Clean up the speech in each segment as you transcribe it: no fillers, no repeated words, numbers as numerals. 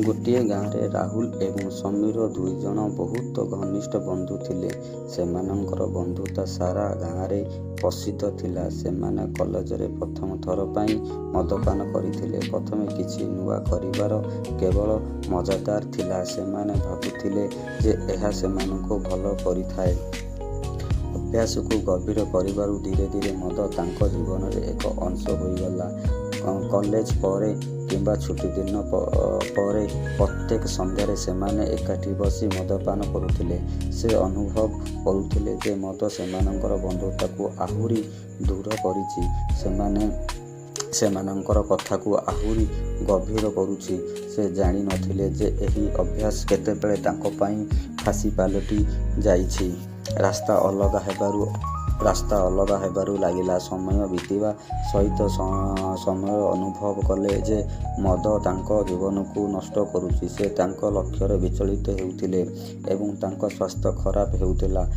ଗୋଟିଏ ଗାଁରେ ରାହୁଲ ଏବଂ ସମୀର ଦୁଇଜଣ ବହୁତ ଘନିଷ୍ଠ ବନ୍ଧୁ ଥିଲେ। ସେମାନଙ୍କର ବନ୍ଧୁତା ସାରା ଗାଁରେ ପ୍ରସିଦ୍ଧ ଥିଲା। ସେମାନେ କଲେଜରେ ପ୍ରଥମ ଥର ପାଇଁ ମଦ୍ୟପାନ କରିଥିଲେ। ପ୍ରଥମେ କିଛି ନୂଆ କରିବାର କେବଳ ମଜାଦାର ଥିଲା। ସେମାନେ ଭାବୁଥିଲେ ଯେ ଏହା ସେମାନଙ୍କୁ ଭଲ କରିଥାଏ। ଅଭ୍ୟାସକୁ ଗଭୀର କରିବାରୁ ଧୀରେ ଧୀରେ ମଦ ତାଙ୍କ ଜୀବନର ଏକ ଅଂଶ ହୋଇଗଲା। କଲେଜ ପରେ କିମ୍ବା ଛୁଟିଦିନ ପରେ ପ୍ରତ୍ୟେକ ସନ୍ଧ୍ୟାରେ ସେମାନେ ଏକାଠି ବସି ମଦ୍ୟପାନ କରୁଥିଲେ। ସେ ଅନୁଭବ କରୁଥିଲେ ଯେ ମଦ ସେମାନଙ୍କର ବନ୍ଧୁତାକୁ ଆହୁରି ଦୃଢ଼ କରୁଛି, ସେମାନଙ୍କର କଥାକୁ ଆହୁରି ଗଭୀର କରୁଛି। ସେ ଜାଣି ନଥିଲେ ଯେ ଏହି ଅଭ୍ୟାସ କେତେବେଳେ ତାଙ୍କ ପାଇଁ ଫାଶୀ ପାଲଟି ଯାଇଛି। ରାସ୍ତା ଅଲଗା ହେବାରୁ ଲାଗିଲା। ସମୟ ବିତିବା ସହିତ ସମୀର ଅନୁଭବ କଲେ ଯେ ମଦ ତାଙ୍କ ଜୀବନକୁ ନଷ୍ଟ କରୁଛି। ସେ ତାଙ୍କ ଲକ୍ଷ୍ୟରେ ବିଚଳିତ ହେଉଥିଲେ ଏବଂ ତାଙ୍କ ସ୍ୱାସ୍ଥ୍ୟ ଖରାପ ହେଉଥିଲା।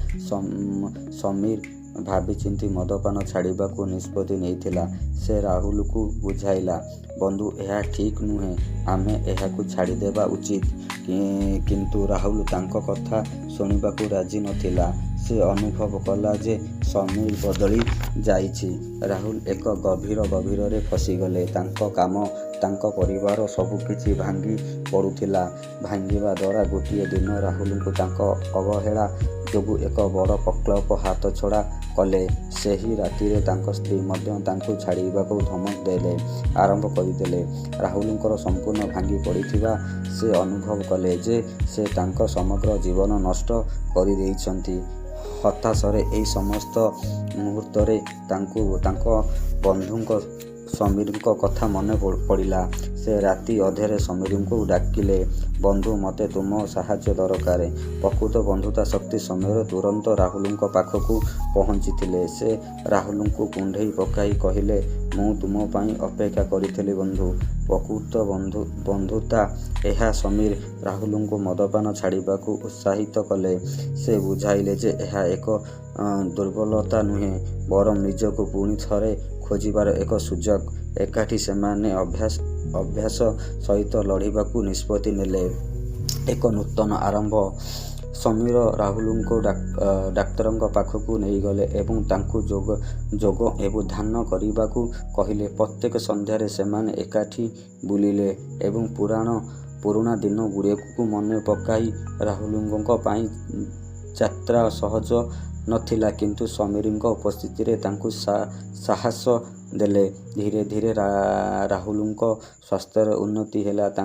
ସମୀର ଭାବିଚିନ୍ତି ମଦ୍ୟପାନ ଛାଡ଼ିବାକୁ ନିଷ୍ପତ୍ତି ନେଇଥିଲା। ସେ ରାହୁଲକୁ ବୁଝାଇଲା, "ବନ୍ଧୁ, ଏହା ଠିକ୍ ନୁହେଁ। ଆମେ ଏହାକୁ ଛାଡ଼ିଦେବା ଉଚିତ।" କିନ୍ତୁ ରାହୁଲ ତାଙ୍କ କଥା ଶୁଣିବାକୁ ରାଜି ନଥିଲା। ସେ ଅନୁଭବ କଲା ଯେ ସମୀର ବଦଳି ଯାଇଛି। ରାହୁଲ ଏକ ଗଭୀର ଗଭୀରରେ ଫସିଗଲେ। ତାଙ୍କ କାମ, ତାଙ୍କ ପରିବାର, ସବୁକିଛି ଭାଙ୍ଗି ପଡ଼ୁଥିଲା। ଭାଙ୍ଗିବା ଡର। ଗୋଟିଏ ଦିନ ରାହୁଲଙ୍କୁ ତାଙ୍କ ଅବହେଳା ଯୋଗୁଁ ଏକ ବଡ଼ ପ୍ରକଳ୍ପ ହାତଛଡ଼ା କଲେ। ସେହି ରାତିରେ ତାଙ୍କ ସ୍ତ୍ରୀ ମଧ୍ୟ ତାଙ୍କୁ ଛାଡ଼ିବାକୁ ଧମକ ଦେଲେ ଆରମ୍ଭ କରିଦେଲେ। ରାହୁଲଙ୍କର ସମ୍ପୂର୍ଣ୍ଣ ଭାଙ୍ଗି ପଡ଼ିଥିବା। ସେ ଅନୁଭବ କଲେ ଯେ ସେ ତାଙ୍କ ସମଗ୍ର ଜୀବନ ନଷ୍ଟ କରିଦେଇଛନ୍ତି। ହତାଶର ଏହି ସମସ୍ତ ମୁହୂର୍ତ୍ତରେ ତାଙ୍କୁ ତାଙ୍କ ବନ୍ଧୁଙ୍କ ସମୀରଙ୍କ କଥା ମନେ ପଡ଼ିଲା। ସେ ରାତି ଅଧରେ ସମୀରଙ୍କୁ ଡାକିଲେ, "ବନ୍ଧୁ, ମୋତେ ତୁମ ସାହାଯ୍ୟ ଦରକାର।" ପ୍ରକୃତ ବନ୍ଧୁତାର ଶକ୍ତି। ସମୀର ତୁରନ୍ତ ରାହୁଲଙ୍କ ପାଖକୁ ପହଞ୍ଚିଥିଲେ। ସେ ରାହୁଲଙ୍କୁ କୁଣ୍ଢାଇ ପକାଇ କହିଲେ, "ମୁଁ ତୁମ ପାଇଁ ଅପେକ୍ଷା କରିଥିଲି, ବନ୍ଧୁ। ପ୍ରକୃତ ବନ୍ଧୁତା ଏହା। ସମୀର ରାହୁଲଙ୍କୁ ମଦ୍ୟପାନ ଛାଡ଼ିବାକୁ ଉତ୍ସାହିତ କଲେ। ସେ ବୁଝାଇଲେ ଯେ ଏହା ଏକ ଦୁର୍ବଳତା ନୁହେଁ, ବରଂ ନିଜକୁ ପୁଣି ଥରେ ଖୋଜିବାର ଏକ ସୁଯୋଗ। ଏକାଠି ସେମାନେ ଅଭ୍ୟାସ ସହିତ ଲଢ଼ିବାକୁ ନିଷ୍ପତ୍ତି ନେଲେ, ଏକ ନୂତନ ଆରମ୍ଭ। ସମୀର ରାହୁଲଙ୍କୁ ଡାକ୍ତରଙ୍କ ପାଖକୁ ନେଇଗଲେ ଏବଂ ତାଙ୍କୁ ଯୋଗ ଏବଂ ଧ୍ୟାନ କରିବାକୁ କହିଲେ। ପ୍ରତ୍ୟେକ ସନ୍ଧ୍ୟାରେ ସେମାନେ ଏକାଠି ବୁଲିଲେ ଏବଂ ପୁରୁଣା ଦିନଗୁଡ଼ିକୁ ମନେ ପକାଇ। ରାହୁଲଙ୍କ ପାଇଁ ଯାତ୍ରା ସହଜ ନଥିଲା, କିନ୍ତୁ ସମୀରଙ୍କ ଉପସ୍ଥିତି ତାଙ୍କୁ ସାହସ ଦେଲା। ଧୀରେ ଧୀରେ ରାହୁଲଙ୍କ ସ୍ୱାସ୍ଥ୍ୟରେ ଉନ୍ନତି ହେଲା।